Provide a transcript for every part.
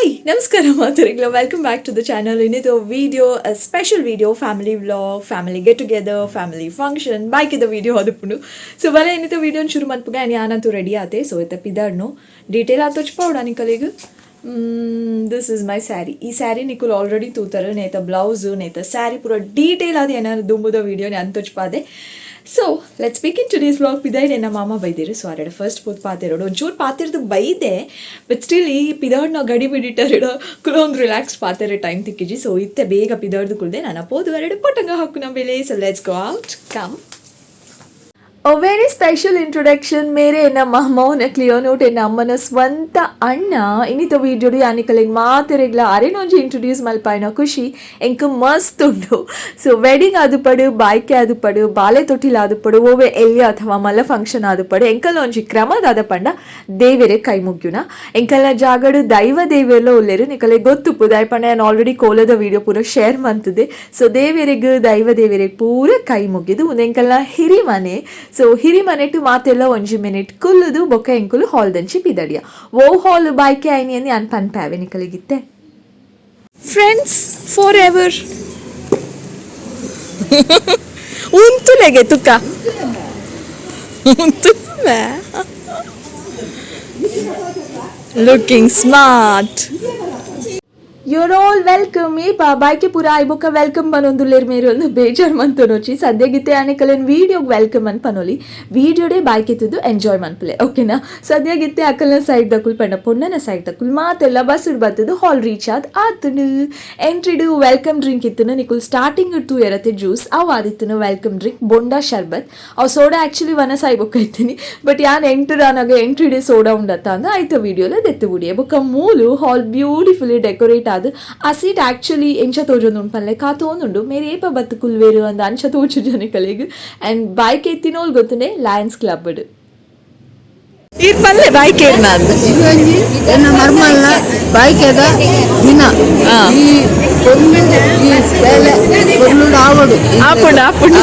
Hi, ನಮಸ್ಕಾರ ಮಾತರಿಗ್ಲ. Welcome back to the channel. ಇನ್ನಿದು video special video, family vlog, family get together, family function, ಬಾಯ್ಕಿದ video ಆದುಪ್ಪುಂಡು. So ಬಲ ಇನ್ನಿತ ವಿಡಿಯೋನ ಶುರು ಮನ್ಪುಗ. ಯಾನಂತೂ ready ಆತೆ. So ಇತ್ತ ಪಿದಾಡ್ನು ಡೀಟೇಲ್ ಆತೊಚ್ ಪೌಡ ನಿಕಲಿಗ್. This is my saree. ಈ ಸ್ಯಾರಿ ನಿಕುಲ್ ಆಲ್ರೆಡಿ ತೂತಾರೆ. ನೇತ ಬ್ಲೌಸು, ನೇತ ಸ್ಯಾರಿ ಪೂರ ಡೀಟೇಲ್ ಆದ ಏನಾರು ದುಂಬುದ ವಿಡಿಯೋ ಅಂತೊಚ್ಪಾದೆ. So let's begin today's vlog. ಪಿದಾಯ್ಡ್ ಎನ್ನ ಮಾಮ ಬೈದಿರು. ಸೊ ಅರೆಡ ಫಸ್ಟ್ ಪೋತ್ ಪಾತೆರೋಡು. ಒಂಚೂರು ಪಾತಿರ್ದು ಬೈದೆ, ಬಟ್ ಸ್ಟಿಲ್ ಈ ಪಿದಾಡ್ನ ಗಡಿ ಬಿಡಿಟ್ಟರೆಡ ಕುಲೊಂದು ರಿಲ್ಯಾಕ್ಸ್ ಪಾತೆರೆ ಟೈಮ್ ತಿಕ್ಕಿಜಿ. ಸೊ ಇತ್ತೆ ಬೇಗ ಪಿದಾಡ್ದು ಕುಲ್ದೆ. ನಾನು ಪೋದು ಅರೆಡ ಪಟ್ಟಂಗ ಹಾಕು ನಮ್ಮ ಬೆಲೆ. So let's go out, come. A very special introduction. ಮೇರೆ ಎನ್ನ ಮಾಮವನ ಕ್ಲಿಯೋನೋಟ್, ಎನ್ನ ಅಮ್ಮನ ಸ್ವಂತ ಅಣ್ಣ. ಇನ್ನಿತ ವೀಡಿಯೋಡು ಯಾನಿಕಲೆಗ್ ಮಾತೆರೆಗ್ಲ ಅರೆನೊಂಜಿ ಇಂಟ್ರೊಡ್ಯೂಸ್ ಮಲ್ಪಾಯಿನ ಖುಷಿ ಎಂಕ್ ಮಸ್ತ್ ಉಂಡು. ಸೊ ವೆಡ್ಡಿಂಗ್ ಆದುಪಡು, ಬಾಯ್ಕೆ ಆದುಪಡು, ಬಾಲೆ ತೊಟ್ಟಿಲ್ ಆದುಪಡು, ಓವೆ ಎಲ್ಯ ಅಥವಾ ಮಲ್ಲ ಫಂಕ್ಷನ್ ಆದುಪಡು, ಎಂಕಲ್ ಒಂಜಿ ಕ್ರಮದಾದ ಪಂಡ ದೇವೆರೆ ಕೈ ಮುಗ್ಯುನ. ಎಂಕಲ್ನ ಜಾಗಡು ದೈವ ದೇವೆಲ್ಲ ಉಲ್ಲೆರು, ನಿಕಲೆ ಗೊತ್ತುಪ್ಪು. ದಾಯ ಪಂಡ ನಾನು ಆಲ್ರೆಡಿ ಕೋಲದ ವಿಡಿಯೋ ಪೂರ ಶೇರ್ ಮಂತದೆ. ಸೊ ದೇವೆರೆಗ್, ದೈವ ದೇವೆರೆಗ್ ಪೂರ ಕೈ ಮುಗಿದು, ಉಂದು ಎಂಕಲ್ನ ಹಿರಿಮನೆ. ಸೊ ಹಿರಿಮನೆಟು ಮಾತೆಲ್ಲ ಒಂಜಿ ಮಿನಿಟ್ ಕುಲ್ಲುದು ಬೊಕ್ಕ ಎಂಕುಲು ಹಾಲ್ ದಂಚಿ ಪಿದಡಿಯ. ಓ ಹಾಲ್ ಬಾಯ್ಕೆ ಆಯ್ನಿ ಅಂದ್ ಯಾನ್ ಪನ್ಪಾವೆ ನಿಕಲಿಗಿತ್ತೆ. Friends for ever. ಉಂತುಲೆಗೆ ತುಕ್ಕ ಉಂತು. Looking smart. You're all welcome. ಏಪ ಬಾಯ್ಕೆ ಪೂರ ಆಯ್ ಬೊಕ್ಕ welcome ಪನೊಂದುಲ್ಲೇರ್ ಮೇರು ಒಂದು ಬೇಜಾರ್ ಮಂತೊನೊಚಿ. ಸದ್ಯಗಿತ್ತೆ ಆನೆಕಲೆನ್ ವೀಡಿಯೋಗ್ welcome ಅನ್ ಪನೊಲಿ. ವೀಡಿಯೋಡೇ ಬಾಯ್ಕೆ ತುದು ಎಂಜಾಯ್ ಮನ್ಪುಲೆ, ಓಕೆನಾ? ಸದ್ಯಗಿತ್ತೆ ಅಕಲ್ನ ಸೈಡ್ ದಕುಲ್ ಪಂಡ ಪೊಣ್ಣನ ಸೈಡ್ ದಕುಲ್ ಮಾತೆಲ್ಲ ಬಸ್ ಬತ್ತದು ಹಾಲ್ ರೀಚ್ ಆದ್ ಆತುಂಡು. ಎಂಟ್ರಿಡು welcome drink ಇತ್ತುನು. ನಿಕುಲ್ starting ತೂಯರತೆ juice ಅವು ಆದಿತ್ತುನು. Welcome drink bonda ಶರ್ಬತ್. ಅವು ಸೋಡಾ ಆಕ್ಚುಲಿ ವನಸ್ ಆಯ್ ಬೊಕ್ಕ ಇತ್ತೀನಿ, ಬಟ್ ಯಾನ್ ಎಂಟರ್ ಆನಾಗ ಎಂಟ್ರಿಡೆ ಸೋಡಾ ಉಂಡತ್ತ ಅಂದ ಆಯ್ತು ವಿಡಿಯೋಲ ದೆತ್ತು ಬುಡಿಯೆ. ಬೊಕ್ಕ ಮೂಲು ಹಾಲ್ ಬ್ಯೂಟಿಫುಲಿ ಡೆಕೋರೇಟ್ ಆದ್ ಆ ಸೀಟ್ ಆಕ್ಚುಲಿ ಎಂಚ ತೋಜೊಂದು ಪಲ್ಲೆ ಕಾತೋಂದುಂಡು. ಮೇರೆ ಏಪ ಬತ್ತು ಕುಲ್ವೇರು ಅಂದ ಅಂಚ ತೋಚು ಜನಕಲೆಗ್. ಅಂಡ್ ಬಾಯ್ಕೆ ಎತ್ತಿನೋಲ್ ಗೊತ್ತುನೆ ಲಯನ್ಸ್ ಕ್ಲಬ್ ಈರ್ ಪಲ್ಲೆ ಬಾಯ್ಕೆ. ಇವಂಜಿ ಎನ್ನ ಮರ್ಮಲ್ನ ಬಾಯ್ಕೆದ ದಿನ. ಈ ಪೊರ್ಲು, ಈ ಬೇಲೆ ಪೊರ್ಲುಡು ಆವಡು. ಆಪುಂಡು, ಆಪುಂಡು.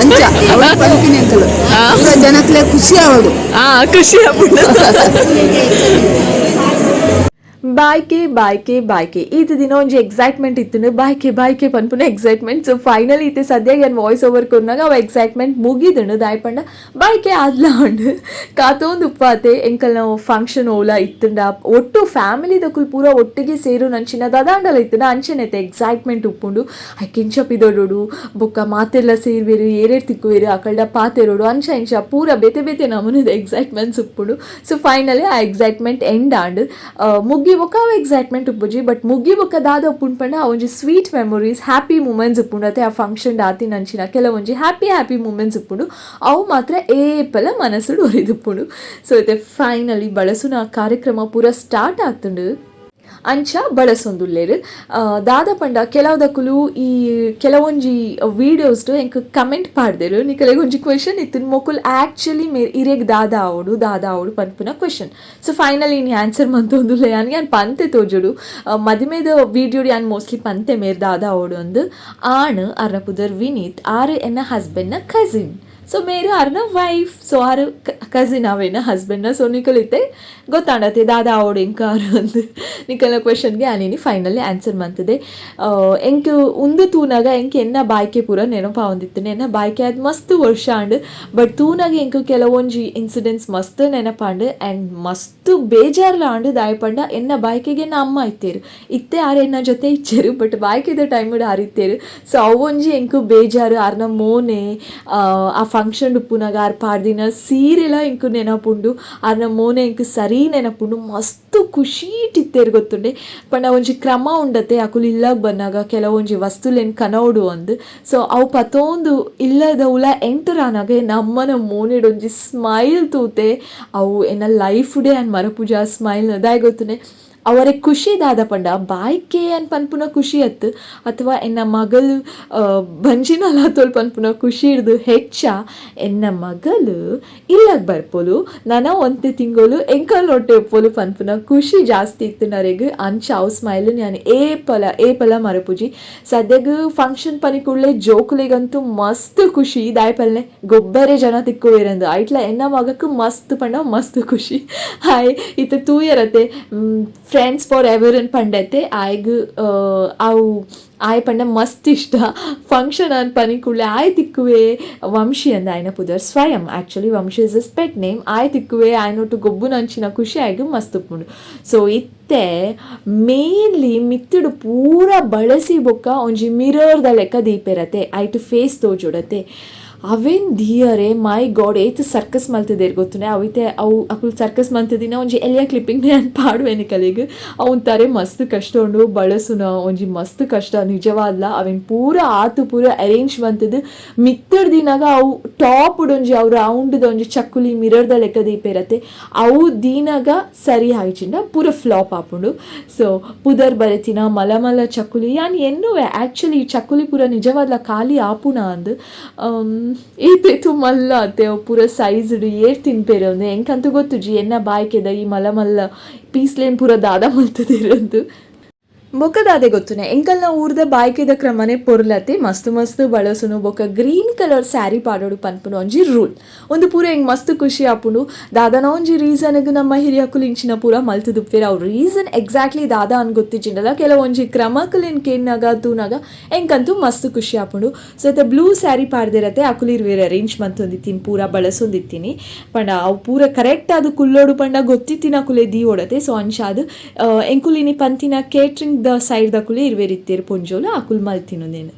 ಅಂಚ ಅವ ಪನ್ಪಿನಿ ಅಂಕಲು ಪೂರ ಜನಕ್ಲೆ ಖುಷಿ ಆವಡು. ಆ ಖುಷಿ ಆಪುಂಡು. ಬಾಯ್ಕೆ, ಬಾಯ್ಕೆ, ಬಾಯ್ಕೆ. ಈತ ದಿನ ಒಂಜಿ ಎಕ್ಸೈಟ್ಮೆಂಟ್ ಇತ್ತು, ಬಾಯ್ಕೆ ಬಾಯ್ಕೆ ಪನ್ಪುನ excitement. So finally ಇತ್ತೆ ಸದ್ಯ ಯಾನ್ ವಾಯ್ಸ್ ಓವರ್ ಕೊರ್ನಾಗ ಅವ ಎಕ್ಸೈಟ್ಮೆಂಟ್ ಮುಗಿದುಂಡು. ದಾಯ್ ಪಂಡ ಬಾಯ್ಕೆ ಆದ್ಲ ಉಂಡು. ಕಾತೊಂದು ಉಪ್ಪಾತೆ. ಎಂಕಲ್ನ ಫಂಕ್ಷನ್ ಓಲ ಇತ್ತುಂಡ ಒಟ್ಟು ಫ್ಯಾಮಿಲಿ ದಕುಲ್ ಪೂರ ಒಟ್ಟಿಗೆ ಸೇರು ನಂಚಿನ ದಾದಾಂಡಲ ಇತ್ತುಂಡ ಅಂಚೆನೆತೆ ಎಕ್ಸೈಟ್ಮೆಂಟ್ ಉಪ್ಪುಂಡು. ಐಕಿಂಚ ಪಿದೊಡೋಡು, ಬೊಕ್ಕ ಮಾತೆಲ್ಲ ಸೇರ್ವೇರು, ಏರೇರ್ ತಿಕ್ಕುವೇರು, ಅಕಲ್ಡ ಪಾತೆರೋಡು, ಅಂಚ ಇಂಚ ಪೂರ ಬೇತೆ ಬೇತೆ ನಮೂನೆದ ಎಕ್ಸೈಟ್ಮೆಂಟ್ಸ್ ಉಪ್ಪುಂಡು. ಸೊ ಫೈನಲಿ ಆ ಎಕ್ಸೈಟ್ಮೆಂಟ್ ಎಂಡ್ ಆಂಡ್. ಮುಗ್ಗಿ ಬೊಕ್ಕ ಅವ ಎಕ್ಸೈಟ್ಮೆಂಟ್ ಉಪ್ಪುಜಿ, ಬಟ್ ಮುಗ್ಗಿ ಬೊಕ್ಕ ದಾದ ಉಪ್ಪುಂಡು ಪಂಡ ಆ ಒಂಜಿ sweet memories, happy moments ಉಪ್ಪುಂಡು. ಅತ್ತೆ ಆ ಫಂಕ್ಷನ್ ಆತಿನಂಚಿನ ಕೆಲವೊಂಜಿ happy happy moments ಉಪ್ಪುಂಡು. ಅವು ಮಾತ್ರ ಏಪಲ ಮನಸ್ಸುಡು ಒರಿದುಪ್ಪುಂಡು. ಸೊ ಇತ್ತೆ ಫೈನಲಿ ಬಳಸುನ ಕಾರ್ಯಕ್ರಮ ಪೂರ ಸ್ಟಾರ್ಟ್ ಆತುಂಡು. ಅಂಚ ಬಳಸೊಂದುಲ್ಲೆರ್. ದಾದ ಪಂಡ ಕೆಲವುದಕುಲು ಈ ಕೆಲವೊಂಜಿ ವೀಡಿಯೋಸ್ಡ್ ಎಂಕ್ ಕಮೆಂಟ್ ಪಾಡ್ದೆರ್. ನಿಕಲೆಗ್ ಒಂಜಿ ಕ್ವೆಶನ್ ಇತ್ತು, ಮೊಕುಲ್ ಆಕ್ಚುಲಿ ಮೇರ್ ಇರೆಗ್ ದಾದ ಆವೊಡು, ದಾದ ಆವೊಡು ಪನ್ಪುನ question. So finally ಇನಿ ಆನ್ಸರ್ ಮಂತೊಂದುಲ್ಲೆ. ಯಾನ್ ಯಾನ್ ಪಂತೆ ತೋಜೊಡು. ಮದಿಮೆದ ವೀಡಿಯೋಡ್ ಯಾನ್ ಮೋಸ್ಟ್ಲಿ ಪಂತೆ ಮೇರ್ ದಾದ ಆವೊಡು ಅಂದ್. ಆಣ್, ಅರ್ನ ಪುದರ್ ವಿನೀತ್. ಆರ್ ಎನ್ನ ಹಸ್ಬೆಂಡ್ನ ಕಸಿನ್. ಸೊ ಮೇರು ಅರ್ನ ವೈಫ್. ಸೊ ಆರು ಕಸಿನ್ ಅವೇನ ಹಸ್ಬೆಂಡ್ನ. ಸೊ ನಿಕಲ್ ಇತ್ತೆ ಗೊತ್ತಾಂಡತೆ ದಾದ ಆವೊಡು ಎಂಕ್ ಆರು ಅಂದ್. ನಿಕಲ್ನ ಕ್ವೆಶನ್ಗೆ ಆನಿನಿ ಫೈನಲಿ ಆನ್ಸರ್ ಮಂತದೆ. ಎಂಕ್ ಉಂದು ತೂನಾಗ ಎಂಕ್ ಎನ್ನ ಬಾಯ್ಕೆ ಪೂರ ನೆನಪಾವೊಂದಿತ್ತು. ಎನ್ನ ಬಾಯ್ಕೆ ಆದ್ ಮಸ್ತ್ ವರ್ಷ ಆಂಡ್, ಬಟ್ ತೂನಾಗ ಎಂಕ್ ಕೆಲವೊಂಜಿ ಇನ್ಸಿಡೆಂಟ್ಸ್ ಮಸ್ತ್ ನೆನಪಾಂಡ್ ಆ್ಯಂಡ್ ಮಸ್ತ್ ಬೇಜಾರ್ಲ ಆಂಡ್. ದಾಯ ಪಂಡ ಎನ್ನ ಬಾಯ್ಕೆಗೆ ಎನ್ನ ಅಮ್ಮ ಇತ್ತೇರು. ಇತ್ತೆ ಆರ್ ಎನ್ನ ಜೊತೆ ಇಚ್ಚೇರು, ಬಟ್ ಬಾಯ್ಕೆದ ಟೈಮ್ ಆರ್ ಇತ್ತೇರು. ಸೊ ಅವೊಂಜಿ ಎಂಕ್ ಬೇಜಾರು. ಆರ್ನ ಮೋನೆ, ಆ ಫಂಕ್ಷನ್ ಉಪ್ಪುನಾಗ ಆರ್ ಪಾಡ್ದಿನ ಸೀರೆಲ ಎಂಕ್ ನೆನಪುಂಡು. ಆರ್ನ ಮೋನೆ ಎಂಕ್ ಸರಿ ನೆನಪುಂಡು. ಮಸ್ತ್ ಖುಷೀಟ್ ಇತ್ತೇರು ಗೊತ್ತುಂಡೆ. ಪಂಡ ಒಂಜಿ ಕ್ರಮ ಉಂಡತೆ, ಅಕುಲು ಇಲ್ಲಾಗ ಬನ್ನಾಗ ಕೆಲವೊಂಜಿ ವಸ್ತುಲೆನ್ ಕನೋಡು ಅಂದ್. ಸೊ ಅವು ಪತೊಂದು ಇಲ್ಲದ ಉಲ ಎಂಟರ್ ಆನಾಗ ನಮ್ಮನ ಮೋನೆಡ್ ಒಂಜಿ ಸ್ಮೈಲ್ ತೂತೆ. ಅವು ಎನ್ನ ಲೈಫ್ ಡೇ ಆನ್ ಮರಪುಜ ಸ್ಮೈಲ್. ದಾಯ ಗೊತ್ತುನೆ, ಅವರ ಖುಷಿ ದಾದ ಪಂಡ ಬಾಯ್ಕೆ ಅನ್ ಪನ್ಪುನ ಖುಷಿ ಅತ್ತು ಅಥವಾ ಎನ್ನ ಮಗಳು ಬಂಜಿನಲಾತೋಲ್ ಪನ್ಪುನ ಖುಷಿ ಹಿಡ್ದು ಹೆಚ್ಚ ಎನ್ನ ಮಗಳು ಇಲ್ಲಗ್ ಬರ್ಪೋಲು, ನನ ಒಂತೆ ತಿಂಗಳು ಎಂಕಲ್ ಒಟ್ಟೆ ಉಪ್ಪೋಲು ಪನ್ಪುನ ಖುಷಿ ಜಾಸ್ತಿ ಇತ್ತು ನರೆಗ್. ಅಂಚ ಅವು ಸ್ಮೈಲ್ ನಾನು ಏಪಲ ಏಪಲ ಮರಪುಜಿ. ಸದ್ಯಗ್ ಫಂಕ್ಷನ್ ಪನಿ ಕೂಡಲೇ ಜೋಕುಲೆಗಂತೂ ಮಸ್ತ್ ಖುಷಿ. ದಾಯಪಲ್ನೆ ಗೊಬ್ಬರೇ ಜನ ತಿಕ್ಕುವೇರಂದು ಐಟ್ಲ ಎನ್ನ ಮಗಕ್ಕೆ ಮಸ್ತ್ ಪಂಡ ಮಸ್ತ್ ಖುಷಿ. ಹಾಯ್ ಇತ್ತ ತೂಯರತೆ. Friends for ever ಅನ್ ಪಂಡತೆ. ಆಯ್ಗ್ ಅವು ಆಯ್ ಪಂಡ ಮಸ್ತ್ ಇಷ್ಟ. ಫಂಕ್ಷನ್ ಅನ್ ಪನಿ ಕೂಡಲೇ ಆಯ್ ತಿಕ್ಕುವೆ. ವಂಶಿ ಅಂದ ಆಯ್ನ ಪುದರ್ ಸ್ವಯಂ. Actually Vamshi is a pet name. ಆಯ್ ತಿಕ್ಕುವೆ, ಆಯ್ನೊಟ್ಟು ಗೊಬ್ಬುನಂಚಿನ ಖುಷಿ ಆಯ್ಗ್ ಮಸ್ತ್ ಉಪ್ಪುಂಡು. ಸೊ ಇತ್ತೆ ಮೇನ್ಲಿ ಮಿತ್ತುಡು ಪೂರ ಬಳಸಿ ಬೊಕ್ಕ ಒಂಜಿ ಮಿರರ್ದ ಲೆಕ್ಕ ದೀಪೆರತೆ, ಐಟ್ ಫೇಸ್ ತೋಜೊಡತೆ. ಅವೇನ್ ದಿಯರೆ, ಮೈ ಗಾಡ್, ಏತ್ ಸರ್ಕಸ್ ಮಲ್ತದೇರ್ ಗೊತ್ತುಂಡೆ. ಅವಿತೆ ಅವು ಅಕುಲು ಸರ್ಕಸ್ ಮಲ್ತದಿನ ಒಂಜಿ ಎಲ್ಯ ಕ್ಲಿಪ್ಪಿಂಗ್ ಯಾನ್ ಪಾಡುವೆ ನಿಕಲೆಗ್. ಅವು ಮಸ್ತ್ ಕಷ್ಟ ಉಂಡು ಬಳಸುನ, ಒಂಜಿ ಮಸ್ತ್ ಕಷ್ಟ ನಿಜವಾದ್ಲ. ಅವೆನ್ ಪೂರ ಆತು ಪೂರ ಅರೇಂಜ್ ಮಲ್ತದ್ ಮಿತ್ತಡ್ ದಿನಾಗ ಅವು ಟಾಪ್ ಒಂಜಿ ಅವು ರೌಂಡ್ ಒಂಜಿ ಚಕ್ಕುಲಿ ಮಿರರ್ದ ಲೆಕ್ಕ ದೀಪೆರತೆ. ಅವು ದೀನಾಗ ಸರಿ ಆಯ್ಚಿಂಡ ಪೂರ ಫ್ಲಾಪ್ ಆಪುಂಡು. ಸೊ ಪುದರ್ ಬರೆತಿನ ಮಲ ಮಲ ಚಕ್ಕುಲಿ ಯಾನ್ ಎನ್ನುವೆ, ಆಕ್ಚುಲಿ ಈ ಚಕ್ಕುಲಿ ಪೂರ ನಿಜವಾದ್ಲ ಖಾಲಿ ಆಪುನ ಅಂದ್. ಏತೇತು ಮಲ್ಲ ಅತ್ತೆ ಅವು ಪೂರ ಸೈಜ್ಡ್, ಏರ್ ತಿನ್ಪೇರೆ ಅಂದ್ ಎಂಕಂತೂ ಗೊತ್ತುಜಿ. ಎನ್ನ ಬಾಯ್ಕೆದ ಈ ಮಲ್ಲ ಮಲ್ಲ ಪೀಸ್ಲೇನ್ ಪೂರ ದಾದ ಮಲ್ತದಿರಂದು. ಬೊಕ್ಕ ದಾದೆ ಗೊತ್ತುನೆ, ಎಂಕಲ್ನ ಊರ್ದ ಬಾಯ್ಕೆದ ಕ್ರಮನೆ ಪೊರ್ಲತೆ. ಮಸ್ತ್ ಮಸ್ತ್ ಬಳಸುನು ಬೊಕ್ಕ ಗ್ರೀನ್ ಕಲರ್ ಸ್ಯಾರಿ ಪಾಡೋಡು ಪನ್ಪುನ ಒಂಜಿ ರೂಲ್. ಒಂದು ಪೂರ ಎಂಕ್ ಮಸ್ತ್ ಖುಷಿ ಆಪುಂಡು. ದಾದನ ಒಂಜಿ ರೀಸನ್ಗ್ ನಮ್ಮ ಹಿರಿಯಕುಲು ಇಂಚಿನ ಪೂರ ಮಲ್ತುದುಪ್ಪೆರ್. ಅವು ರೀಸನ್ ಎಕ್ಸಾಕ್ಟ್ಲಿ ದಾದ ಅನ್ ಗೊತ್ತಿಜ್ಜಿಂಡಲ ಕೆಲವೊಂಜಿ ಕ್ರಮಕುಲೆನ್ ಕೇನ್ನಾಗ ತೂನಾಗ ಎಂಕಂತೂ ಮಸ್ತ್ ಖುಷಿ ಆಪುಂಡು. ಸೊ ಇತ್ತೆ ಬ್ಲೂ ಸ್ಯಾರಿ ಪಾಡ್ದಿರತ್ತೆ ಅಕುಲು ಇರ್ವೆರ್ ಅರೇಂಜ್ ಮಂತೊಂದಿತ್ತೀನಿ, ಪೂರ ಬಳಸೊಂದಿತ್ತೀನಿ. ಪಂಡ ಅವು ಪೂರ ಕರೆಕ್ಟ್ ಆದ್ ಕುಲ್ಲೋಡು ಪಂಡ ಗೊತ್ತಿತ್ತಿನ ಅಕುಲೆ ದೀವೊಡತೆ. ಸೊ ಅಂಚಾದ್ ಎಂಕುಲು ಇನಿ ಪಂತಿನ ಕೇಟ್ರಿಂಗ್ the side ದಕುಲು ಇರ್ವೆರ್ ಇತ್ತೆರ್ ಪೊಂಜೋಲು, ಅಕುಲು ಮಲ್ತಿನುಂದೆನ್.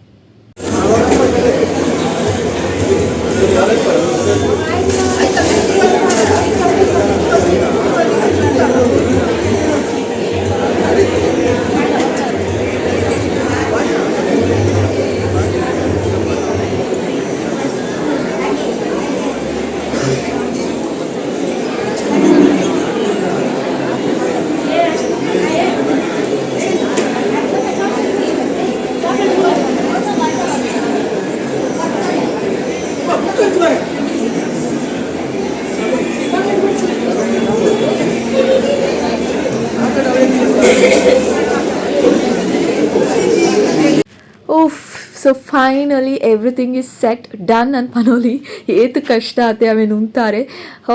ಉಫ್, so finally everything is set, done ಅನ್ ಪನೊಲಿ. ಏತ್ ಕಷ್ಟ ಆತೆ ಅವೆನ್ ಉಂತಾರೆ.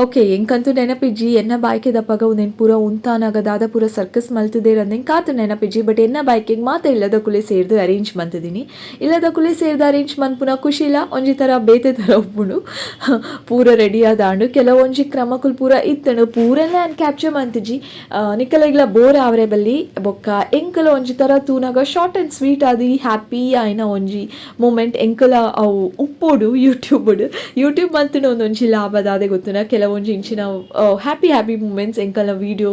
ಓಕೆ, ಎಂಕಂತೂ ನೆನಪಿಜ್ಜಿ ಎನ್ನ ಬಾಯ್ಕೆದಪಗ ಉಂದೆನ್ ಪೂರ ಉಂತಾನಾಗ ದಾದ ಪೂರ ಸರ್ಕಸ್ ಮಲ್ತದೇರ್ ಅಂದ್ ಎಂಕಾತ್ ನೆನಪಿಜ್ಜಿ. ಬಟ್ ಎನ್ನ ಬಾಯ್ಕೆಗ್ ಮಾತ ಇಲ್ಲದಕುಲೆ ಸೇರ್ದು ಅರೇಂಜ್ ಮಂತಿದ್ದೀನಿ. ಇಲ್ಲದಕುಲೆ ಸೇರ್ದು ಅರೇಂಜ್ ಮನ್ಪುನ ಖುಷಿಲ ಒಂಜಿ ಥರ ಬೇತೆ ಥರ ಉಪ್ಪುಂಡು. ಪೂರ ರೆಡಿ ಆದಾಂಡು. ಕೆಲವೊಂಜಿ ಕ್ರಮಕುಲು ಪೂರ ಇತ್ತಂಡು, ಪೂರನೇ ಯಾನ್ ಕ್ಯಾಪ್ಚರ್ ಮಂತಿಜಿ. ನಿಕಲೆಗ್ಲ ಬೋರ್ ಆವರೆ ಬಲ್ಲಿ. ಬೊಕ್ಕ ಎಂಕಲ ಒಂಜಿ ಥರ ತೂನಾಗ short and sweet ಆದ್ ಈ ಹ್ಯಾಪಿ ಆಯಿನ ಒಂಜಿ ಮೂಮೆಂಟ್ ಎಂಕಲ ಅವು ಉಪ್ಪೊಡು ಯೂಟ್ಯೂಬ್. ಯೂಟ್ಯೂಬ್ ಮಂತ್ಂಡ ಒಂದೊಂಜಿ ಲಾಭ ದಾದೆ ಗೊತ್ತುನ, ಕೆಲವೊಂಜಿ ಇಂಚಿನ happy happy moments ಎಂಕಲ್ನ video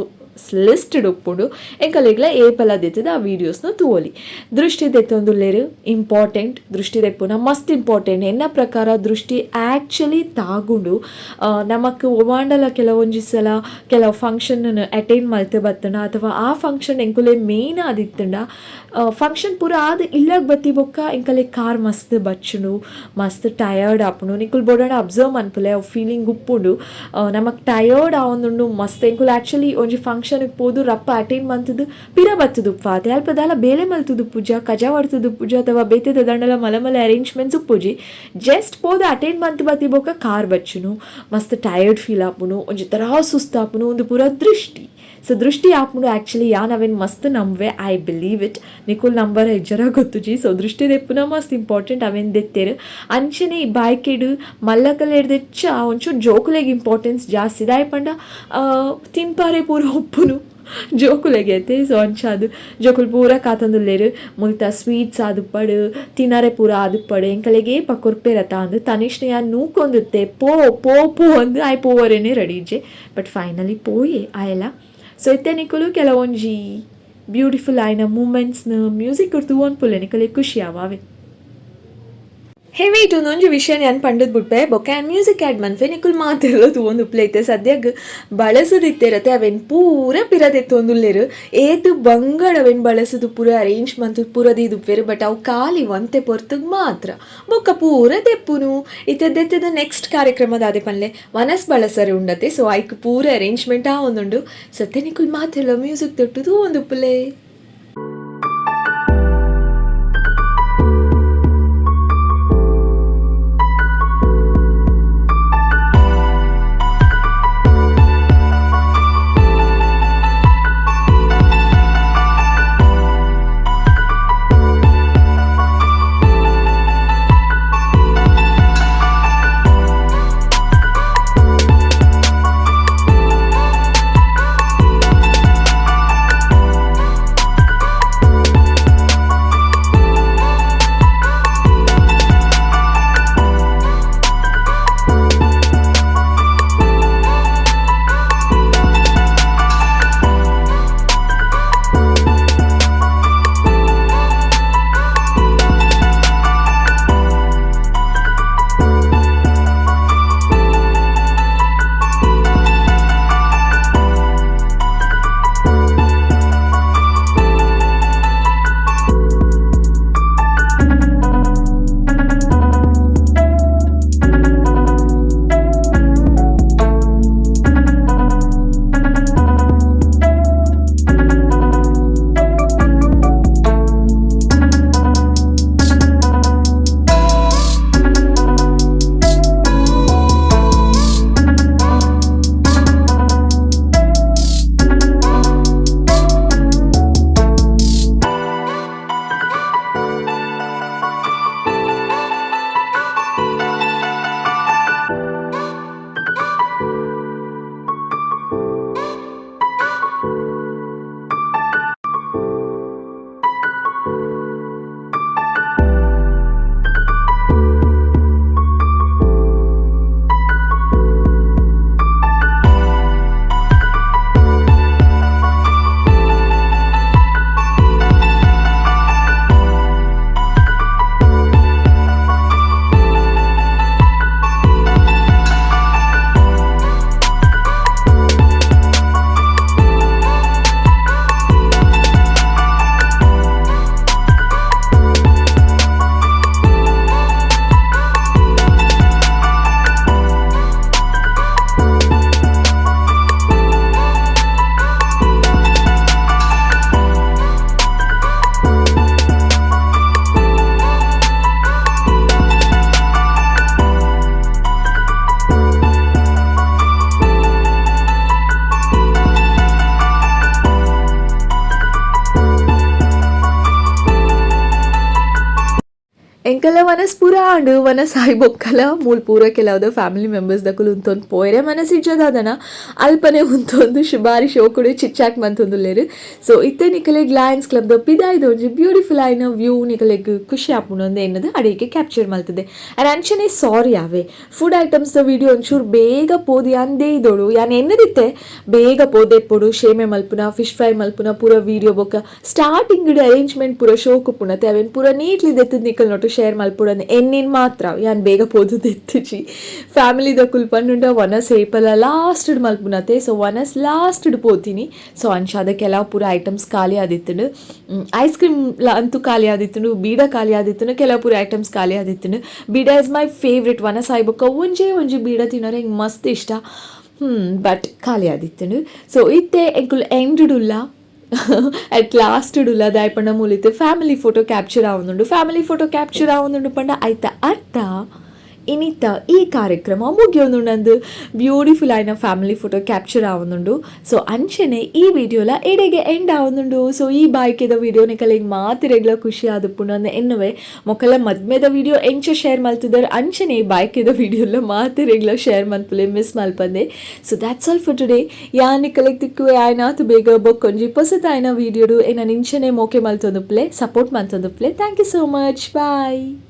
listed ಉಪ್ಪುಂಡು. ಎಂಕಲೆಗ್ಲ ಏಪಲ ದೆತ್ತದ ಆ ವೀಡಿಯೋಸ್ನ ತೂವೊಲಿ. ದೃಷ್ಟಿ ದೆತ್ತೊಂದುಲ್ಲೆರ್, ಇಂಪಾರ್ಟೆಂಟ್. ದೃಷ್ಟಿ ದೆಪ್ಪುನ ಮಸ್ತ್ ಇಂಪಾರ್ಟೆಂಟ್. ಎನ್ನ ಪ್ರಕಾರ ದೃಷ್ಟಿ ಆ್ಯಕ್ಚುಲಿ ತಾಗುಂಡು. ನಮಕ್ ಒವಾಂಡಲ ಕೆಲವೊಂಜಿ ಸಲ ಕೆಲವು ಫಂಕ್ಷನ್ ಅಟೆಂಡ್ ಮಲ್ತ್ ಬತ್ತಂಡ ಅಥವಾ ಆ ಫಂಕ್ಷನ್ ಎಂಕುಲೆ ಮೇನ್ ಆದಿತ್ತಂಡ, ಫಂಕ್ಷನ್ ಪೂರ ಆದ್ ಇಲ್ಲಗ್ ಬತ್ತಿ ಬೊಕ್ಕ ಎಂಕಲೆ ಕಾರ್ ಮಸ್ತ್ ಬಚ್ಚುಂಡು, ಮಸ್ತ್ ಟಯರ್ಡ್ ಆಪುಂಡು. ನಿಕುಲು ಬೋಡಾಂಡ ಅಬ್ಸರ್ವ್ ಮನ್ಪುಲೆ, ಅವು ಫೀಲಿಂಗ್ ಉಪ್ಪುಂಡು. ನಮಕ್ ಟಯರ್ಡ್ ಆವೊಂದುಂಡು ಮಸ್ತ್. ಎಂಕುಲು ಆ್ಯಕ್ಚುಲಿ ಒಂಜಿ ಫಂಕ್ಷನ್ಗೆ ಪೋದು ರಪ್ಪ ಅಟೆಂಡ್ ಮಂತುದು ಪಿರ ಬತ್ತುದುಪ್ಪ ಅತೆ. ಅಲ್ಪ ದಾಲ ಬೇಲೆ ಮಲ್ತುದುಪ್ಪುಜ, ಕಜ ವಾಡ್ತುದುಪ್ಪುಜ ಅಥವಾ ಬೇತೆ ದಾದಂಡಲ ಮಲ ಮಲ ಅರೇಂಜ್ಮೆಂಟ್ಸ್ ಉಪ್ಪುಜಿ. ಜಸ್ಟ್ ಪೋದು ಅಟೆಂಡ್ ಮಂತ್ ಬತ್ತಿ ಬೊಕ್ಕ ಕಾರ್ ಬಚ್ಚುನು, ಮಸ್ತ್ ಟಯರ್ಡ್ ಫೀಲ್ ಆಪುಂಡು, ಒಂಜಿ ಥರ ಸುಸ್ತು ಆಪುಂಡು. ಒಂದು ಪೂರ ದೃಷ್ಟಿ. ಸೊ ದೃಷ್ಟಿ ಆಪುಂಡು. ಆ್ಯಕ್ಚುಲಿ ಯಾನ್ ಅವೆನ್ ಮಸ್ತ್ ನಂಬುವೆ, I believe it. ನಿಕುಲು ನಂಬರ್ ಇಜ್ಜರ ಗೊತ್ತುಜಿ. ಸೊ ದೃಷ್ಟಿ ದೆಪ್ಪುನ ಮಸ್ತ್ ಇಂಪಾರ್ಟೆಂಟ್, ಅವೆನ್ ದೆತ್ತೆರ್. ಅಂಚನೆ ಈ ಬಾಯ್ಕೆಡ್ ಮಲ್ಲಕಲೆರ್ದ್ ಎಚ್ಚ ಒಂಚೂರು ಜೋಕುಲೆಗ್ ಇಂಪಾರ್ಟೆನ್ಸ್ ಜಾಸ್ತಿ. ದಾಯೆ ಪಂಡ ತಿನ್ಪಾರೆ ಪೂರ ಉಪ್ಪುನು ಜೋಕುಲೆಗೆ ಅತ್ತೆ. ಸೊ ಅಂಚಾದ್ ಜೋಕುಲು ಪೂರ ಕಾತೊಂದುಲ್ಲೆರ್. ಮುಲ್ತ ಸ್ವೀಟ್ಸ್ ಆದುಪ್ಪಡ್, ತಿನರೆ ಪೂರ ಆದುಪ್ಪಡ್, ಎಂಕಲೆಗ್ ಏಪ ಕೊರ್ಪೆರತ ಅಂದ್. ತನಿಷ್ನ ಯಾನ್ ನೂಕೊಂದಿತ್ತೆ, ಪೋ ಪೋ ಪೋ ಅಂದ್. ಆಯೆ ಪೋವರೆನೆ ರೆಡಿ ಇಜ್ಜೆ. ಬಟ್ ಫೈನಲಿ ಪೋಯೆ ಆಯೆಲ. ಸೊ ಇತ್ತೆ ನಿಕುಲು ಕೆಲವೊಂಜಿ ಬ್ಯೂಟಿಫುಲ್ ಆಯಿನ ಮೂಮೆಂಟ್ಸ್ನ ಮ್ಯೂಸಿಕ್ ತೂವೊಂದು ನಿಕಲೆಗ್ ಖುಷಿ ಆವಾವೆ. ಹೇ ವೇಟ್, ಒಂದೊಂಜಿ ವಿಷಯ ಯಾನ್ ಪಂಡದ್ ಬುಡ್ಪೆ, ಬೊಕ್ಕ ಯಾನ್ ಮ್ಯೂಸಿಕ್ ಆ್ಯಡ್ ಮನ್ಪೆ. ನಿಕುಲು ಮಾತೆರ್ಲ ತೂವೊಂದು ಉಪ್ಪುಲೆ. ಇತ್ತೆ ಸದ್ಯಗ್ ಬಳಸುದಿತ್ತೆರತೆ, ಅವೆನ್ ಪೂರ ಪಿರ ದೆತ್ತೊಂದುಲ್ಲೆರ್. ಏತ್ ಬಂಗಡ್ ಅವೆನ್ ಬಳಸುದು, ಪೂರ ಅರೇಂಜ್ ಮಂತ್ ಪೂರ ದೀದುಪ್ಪೆರ್. ಬಟ್ ಅವು ಖಾಲಿ ಒಂತೆ ಪೊರ್ತುಗ್ ಮಾತ್ರ, ಬೊಕ್ಕ ಪೂರ ದೆಪ್ಪುನು. ಇತ್ತೆ ದೆತ್ತದ ನೆಕ್ಸ್ಟ್ ಕಾರ್ಯಕ್ರಮ ದಾದೆ ಪನ್ಲೆ, ವನಸ್ ಬಳಸರೆ ಉಂಡತೆ. ಸೊ ಐಕ್ ಪೂರ ಅರೇಂಜ್ಮೆಂಟ್ ಆವೊಂದುಂಡು. ಸತ್ಯ ನಿಕುಲು ಮಾತೆರ್ಲ ಮ್ಯೂಸಿಕ್ ತೊಟ್ಟು ತೂವೊಂದುಪ್ಪುಲೆ. ಎಂಕಲ ವನಸ್ ಪೂರ ಆಂಡ್. ವನಸ್ ಆಯಿ ಬೊಕ್ಕಲ ಮೂಲು ಪೂರ ಕೆಲವುದ ಫ್ಯಾಮಿಲಿ ಮೆಂಬರ್ಸ್ ದಕುಲು ಉಂತೊಂದು ಪೋಯರೆ ಮನಸ್ ಇಜ್ಜದಾದನ, ಅಲ್ಪನೆ ಉಂತೊಂದು ಬಾರಿ ಶೋಕುಡು ಚಿಟ್ ಚಾಟ್ ಮಂತೊಂದುಲ್ಲೆರ್. ಸೊ ಇತ್ತೆ ನಿಕಲೆಗ್ ಲಯನ್ಸ್ ಕ್ಲಬ್ ದ ಪಿದಾಯ್ದ ಒಂಜಿ ಬ್ಯೂಟಿಫುಲ್ ಆಯಿನ ವ್ಯೂ ನಿಕಲೆಗ್ ಖುಷಿ ಆಪುಂಡು ಅಂದ್ ಎನ್ನದು ಅಡಿಗೆ ಕ್ಯಾಪ್ಚರ್ ಮಲ್ತದೆ. ಆ್ಯಂಡ್ ಅಂಚನೆ ಸಾರಿ, ಆವೆ ಫುಡ್ ಐಟಮ್ಸ್ ದ ವಿಡಿಯೋ ಒಂಚೂರು ಬೇಗ ಪೋದು ಯಾನ್ ದೇಯ್ದೊಡು. ಯಾನ್ ಎನ್ನದಿತ್ತೆ ಬೇಗ ಪೋದೆಪ್ಪೊಡು, ಶೇಮೆ ಮಲ್ಪುನ, ಫಿಶ್ ಫ್ರೈ ಮಲ್ಪುನ ಪೂರ ವಿಡಿಯೋ ಬೊಕ್ಕ ಸ್ಟಾರ್ಟಿಂಗ್ ಅರೇಂಜ್ಮೆಂಟ್ ಪೂರ ಶೋಕ್ ಉಪ್ಪುನತೆ, ಅವೆನ್ ಪೂರ ನೀಟ್ಲಿ ದೆತ್ತದ್ ನಿಕಲ್ ನೊಟ್ಟು ಶೇರ್ ಮಲ್ಪುಡಂದ್ ಎನ್ನಿನ್ ಮಾತ್ರ ಯಾನ್ ಬೇಗ ಪೋದು ದೆತ್ತುಜಿ. ಫ್ಯಾಮಿಲಿ ದಕುಲು ಪನ್ನುಂಡ ವನಸ್ ಏಪಲ ಲಾಸ್ಟ್ ಮಲ್ಪುನತೆ, ಸೊ ವನಸ್ ಲಾಸ್ಟ್ ಪೋತೀನಿ. ಸೊ ಅಂಚಾದ ಕೆಲವು ಪೂರ ಐಟಮ್ಸ್ ಖಾಲಿ ಆದಿತ್ತುಂಡು. ಐಸ್ ಕ್ರೀಮ್ ಅಂತೂ ಖಾಲಿ ಆದಿತ್ತುಂಡು, ಬೀಡ ಖಾಲಿ ಆದಿತ್ತುಂಡು, ಕೆಲವು ಪೂರ ಐಟಮ್ಸ್ ಖಾಲಿ ಆದಿತ್ತುಂಡು. ಬೀಡ is my favourite. ವನಸ್ ಆಯ್ಬೊಕ್ಕ ಒಂಜೇ ಒಂಜಿ ಬೀಡ ತಿನ್ನೋರೆ ಎಂಕ್ ಮಸ್ತ್ ಇಷ್ಟ. ಬಟ್ ಖಾಲಿ ಆದಿತ್ತುಂಡು. ಸೊ ಇತ್ತೆ ಎಂಕುಲು ಎಂಡುಡುಲ್ಲ, ಅಟ್ ಲಾಸ್ಟ್ ಉಲ್ಲ. ದಾಯಪಂಡ ಮೂಲಿತ್ತೆ ಫ್ಯಾಮಿಲಿ ಫೋಟೋ ಕ್ಯಾಪ್ಚರ್ ಆವೊಂದುಂಡು. ಫ್ಯಾಮಿಲಿ ಫೋಟೋ ಕ್ಯಾಪ್ಚರ್ ಆವೊಂದುಂಡು ಪಂಡ ಐತ ಅರ್ಥ ಇನಿತ ಈ ಕಾರ್ಯಕ್ರಮ ಮುಗಿಯೊಂದುಂಡು. ಬ್ಯೂಟಿಫುಲ್ ಆಯಿನ ಫ್ಯಾಮಿಲಿ ಫೋಟೋ ಕ್ಯಾಪ್ಚರ್ ಆವೊಂದುಂಡು. ಸೊ ಅಂಚನೆ ಈ ವಿಡಿಯೋಲ ಎಡೆಗೆ ಎಂಡ್ ಆವೊಂದುಂಡು. ಸೊ ಈ ಬಾಯ್ಕೆದ ವಿಡಿಯೋ ನಿಕಲೆಗ್ ಮಾತೆರೆಗ್ಲ ಖುಷಿ ಆದುಪ್ಪುಂಡು ಅಂದ್ ಎನ್ನುವೆ. ಮೊಕಲ ಮದ್ಮೆದ ವಿಡಿಯೋ ಎಂಚ ಶೇರ್ ಮಲ್ತಿದ್ದಾರೆ, ಅಂಚನೆ ಈ ಬಾಯ್ಕೆದ ವಿಡಿಯೋಲ ಮಾತೆರೆಗ್ಲ ಶೇರ್ ಮಲ್ಪುಲೆ, miss ಮಲ್ಪಂದೆ. So that's all for today. ಯಾನ್ ನಿಕಲೆಗ್ ತಿಕ್ಕುವೆ ಆಯ್ನಾತು ಬೇಗ ಬೊಕ್ಕೊಂಜಿ ಪೊಸತಾಯ್ನ ವಿಡಿಯೋಡು. ಎನ್ನ ನಿಂಚನೆ ಮೋಕೆ ಮಲ್ತೊಂದುಪ್ಲೆ, support ಮಲ್ತೊಂದುಪ್ಲೆ. Thank you so much, bye.